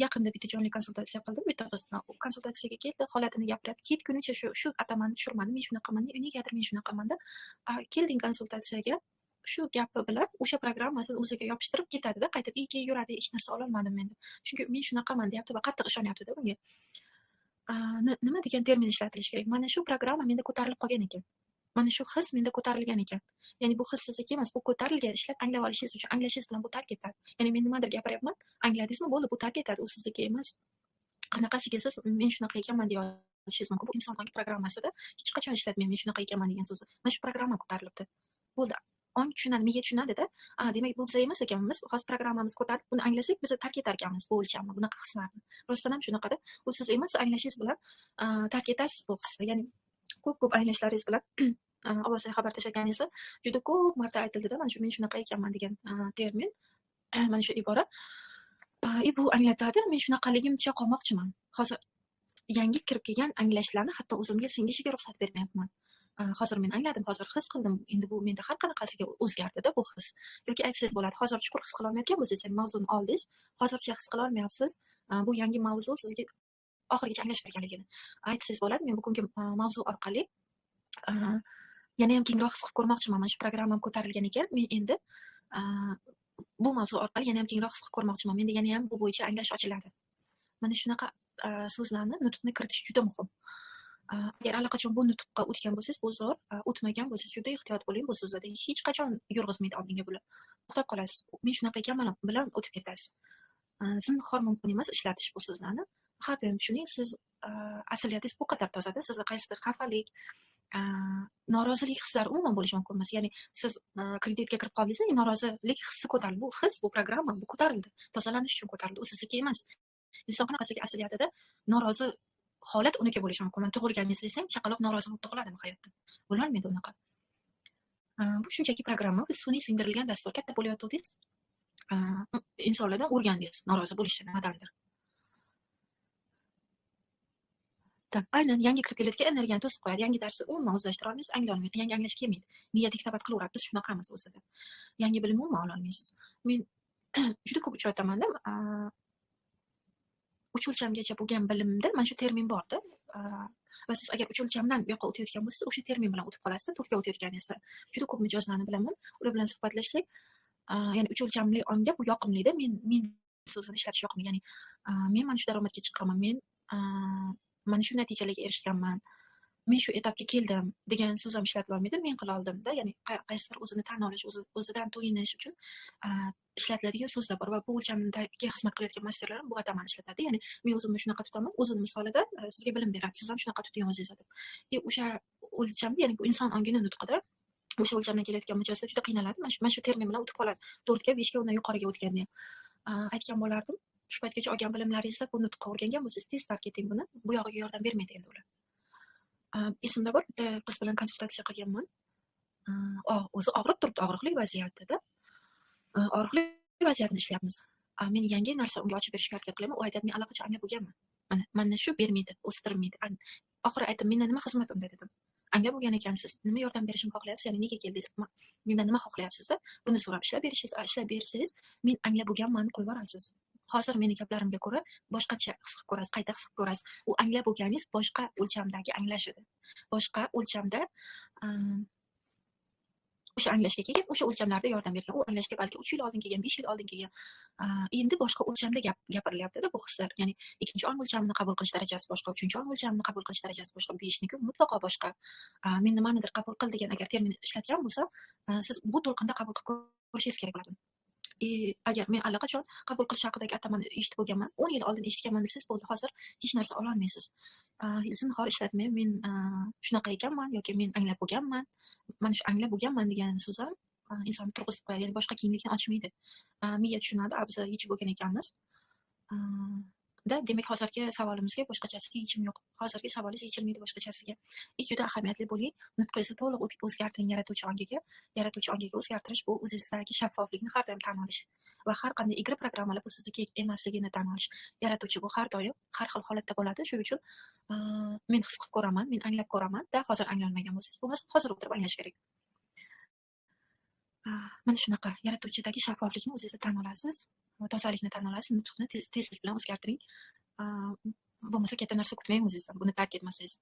Yaqinda bitta jonli konsultatsiya qildim, bitta qiz bilan. U konsultatsiyaga keldi, holatini gapiryapti. Ketgunicha shu atamani tushirmadim, men shunaqaman, negadir men shunaqaman deb. Kelding konsultatsiyaga, shu gapi bilan o'sha programmasini o'ziga yopishtirib ketadi-da, qaytib keyin yuradi, hech narsa ololmadim men deb. Chunki men shunaqaman deyapti va qattiq ishonyapti-da unga. Nima degan termin ishlatilishi kerak? Mana shu programma menda ko'tarilib qolgan ekan. Mana shu his menda ko'tarilgan ekan. Ya'ni bu his sizniki emas, bu ko'tarilgan, ishlab anglab olishingiz uchun, anglashingiz bilan bu tark etadi. Ya'ni men nimadir gapiryapman, angladingizmi? Bo'ldi, bu tark etadi, u sizniki emas. Qanaqasiga siz men shunaqa ekanman deya olishingiz mumkin? Bu inson ongi programmasida hech qachon ishlatmayman men shunaqa ekanman degan so'zni. Mana shu programma ko'tarilibdi. Bo'ldi. Ong tushunadi, miya tushunadi-da. Demak, bu biz emas ekanmiz. Hozir programmamiz ko'tarilib, buni anglasak, biz tark etar ekanmiz bu o'lchamni, bunaqa hislarni. Rostdan ham shunaqada. U siz emas, anglashingiz bilan tark etasiz bu hisni. Ya'ni ko'p-ko'p anglashlaringiz bilan ovozli xabar tashlaganingizda juda ko'p marta aytildida, mana shu men shunaqa ekanman degan termin, mana shu ibora. Bu anglatadi, men shunaqaligimcha qolmoqchiman. Hozir yangi kirib kelgan anglashlarni hatto o'zimga singishiga ruxsat bermayapman. Hozir men angladim, hozir his qildim. Endi bu menda har qanaqasiga o'zgardida bu his. Yoki aytsangiz bo'ladi, hozir chuqur his qila olmayotgan bo'lsangiz, ya'ni mavzuni oldingiz, hozircha his qila olmayapsiz. Bu yangi mavzu sizga oxirigacha anglash berganligini aytsangiz bo'ladi. Men bugungi mavzu orqali yana ham kengroq his qilib ko'rmoqchiman. Mana shu programmam ko'tarilgan ekan, men endi bu mavzu orqali yana ham kengroq his qilib ko'rmoqchiman. Menda yana ham bu bo'yicha anglash ochiladi. Mana shunaqa so'zlarni, nutqni kiritish juda muhim. Agar allaqachon bu nutqqa o'tgan bo'lsangiz, bu zo'r, o'tmagan bo'lsangiz juda ehtiyot bo'ling, bu so'zlarda hech qachon yurg'izmaydi oldinga bular. To'xtab qolasiz. Men shunaqa ekanman bilan o'tib ketasiz. Zinhor mumkin emas ishlatish bu so'zlarni. Har doim tushuning, siz asliyatingiz bu qadar tozada, sizda qaysidir xafalik, norozilik hislari umuman bo'lishi mumkin emas. Ya'ni siz kreditga kirib qoldingiz, norozilik hissi ko'tarildi. Bu his, bu programma, bu ko'tarildi. Tozalanish uchun ko'tarildi. U sizniki emas. Inson qanaqasiga asliyatida norozi holat uniki bo'lishi mumkin. Mana tug'ilganingizni desang, chaqaloq norozi bo'lib tug'iladimi hayotda? Bo'lolmaydi unaqa. Bu shunchaki programma, bu sun'iy singdirilgan dastur. Katta bo'layotgandingiz, insonlardan o'rgandingiz norozi bo'lishni nimadandir. Tak, aynan yangi kirib kelayotgan energiyani to'sib qo'yadi. Yangi darsni umuman o'zlashtira olmaysiz, anglay olmaysiz, yangi anglash kelmaydi. Miya diktorat qilaveradi, biz shunaqamiz o'zida. Yangi bilimni umuman ola olmaysiz. Men juda ko'p uchrataman-da, 3 o'lchamgacha bo'lgan bilimda mana shu termin borda. Va siz agar 3 o'lchamdan bu yoqqa o'tayotgan bo'lsangiz, o'sha termin bilan o'tib qolasiz, 4ga o'tayotgan esa. Juda ko'p mijozlarni bilaman, ular bilan suhbatlashsak, ya'ni 3 o'lchamli ongda bu yoqimlida, men so'zini ishlatish yoqimli. Ya'ni men mana shu daromadga chiqqanman, men mana shu natijalarga erishganman, men shu etapga keldim degan so'z ham ishlatila olmaydi, men qila oldimda, ya'ni qaysidir o'zini tan olish, o'zidan to'yinish uchun ishlatiladigan so'zlar bor va bu o'lchamdagi xizmat qilayotgan masterlar ham bu atamani ishlatadi. Ya'ni men o'zimni shunaqa tutaman, o'zini misolida sizga bilim beradi, siz ham shunaqa tuting o'zingizni deb. O'sha o'lchamda, ya'ni bu inson ongini nutqida o'sha o'lchamdan kelayotgan mijozlar juda qiynaladi. Mana shu termin bilan o'tib qoladi. 4ga, 5ga, undan yuqoriga o'tganda ham. Aytgan bo'lardim, shu paytgacha olgan bilimlaringizda bu nutqqa o'rgangan bo'lsangiz, tez tark eting buni. Bu yog'iga yordam bermaydi endi ular. Esimda bor, bitta qiz bilan konsultatsiya qilganman. O'zi og'rib turibdi, og'riqli vaziyatida. Og'riqli vaziyatni ishlayapmiz. Men yangi narsa unga ochib berishga harakat qilaman. U aytadi, men allaqachon anglab bo'lganman. Mana shu bermaydi, o'stirmaydi. Oxiri aytdim, mendan nima xizmat unda dedim. Anglab bo'lgan ekansiz, nima yordam berishimni xohlayapsiz, ya'ni nega keldingiz, mendan nima xohlayapsiz deb buni so'rab ishlab berishingiz, ishlab bersangiz, men anglab bo'lganman, qo'yib yuborasiz. Hozir meni gaplarimga ko'ra boshqacha his qilib ko'rasiz, qayta his qilib ko'rasiz. U anglab bo'lganingiz boshqa o'lchamdagi anglash edi. Boshqa o'lchamda o'sha anglashga kelgan, o'sha o'lchamlarda yordam bergan. U anglashga balki 3 yil oldin kelgan, 5 yil oldin kelgan. Endi boshqa o'lchamda gapirilyapti-da bu hislar. Ya'ni ikkinchi ong o'lchamini qabul qilish darajasi boshqa, uchinchi ong o'lchamini qabul qilish darajasi boshqa, 5niki mutlaqo boshqa. Men nimanidir qabul qil degan agar termin ishlatgan bo'lsam, siz bu to'lqinda qabul qilib ko'rishingiz kerak bo'ladi. Agar men allaqachon qabul qilish haqidagi atamani eshitib bo'lganman, 10 yil oldin eshitganman desangiz bo'ldi, hozir hech narsa ola olmaysiz. Zinhor ishlatmang, men shunaqa ekanman yoki men anglab bo'lganman. Mana shu anglab bo'lganman degan so'z ham insonni turg'izib qo'yadi, ya'ni boshqa kenglikni ochmaydi. Miya tushunadi, biz yechib bo'lgan ekanmiz. Da, demak, hozirgi savolimizga boshqachasiga yechim yo'q. Hozirgi savolingiz yechilmaydi boshqachasiga. Juda ahamiyatli bo'ling. Nutqingizni to'liq o'zgartiring yaratuvchi ongiga. Yaratuvchi ongiga o'zgartirish bu o'zingizdagi shaffoflikni har doim tan olish va har qanday egri programmalar bu sizniki emasligini tan olish. Yaratuvchi bu har doim har xil holatda bo'ladi. Shuning uchun men his qilib ko'raman, men anglab ko'raman. Da, hozir anglolmagan bo'lsangiz, bo'lmasa hozir o'tirib anglash kerak. Mana shunaqa yaratuvchidagi shaffoflikni o'zingizda tan olasiz, tozalikni tan olasiz, nutqni tezlik bilan o'zgartiring. Bo'lmasa katta narsa kutmang o'zingizdan, buni tark etmasangiz.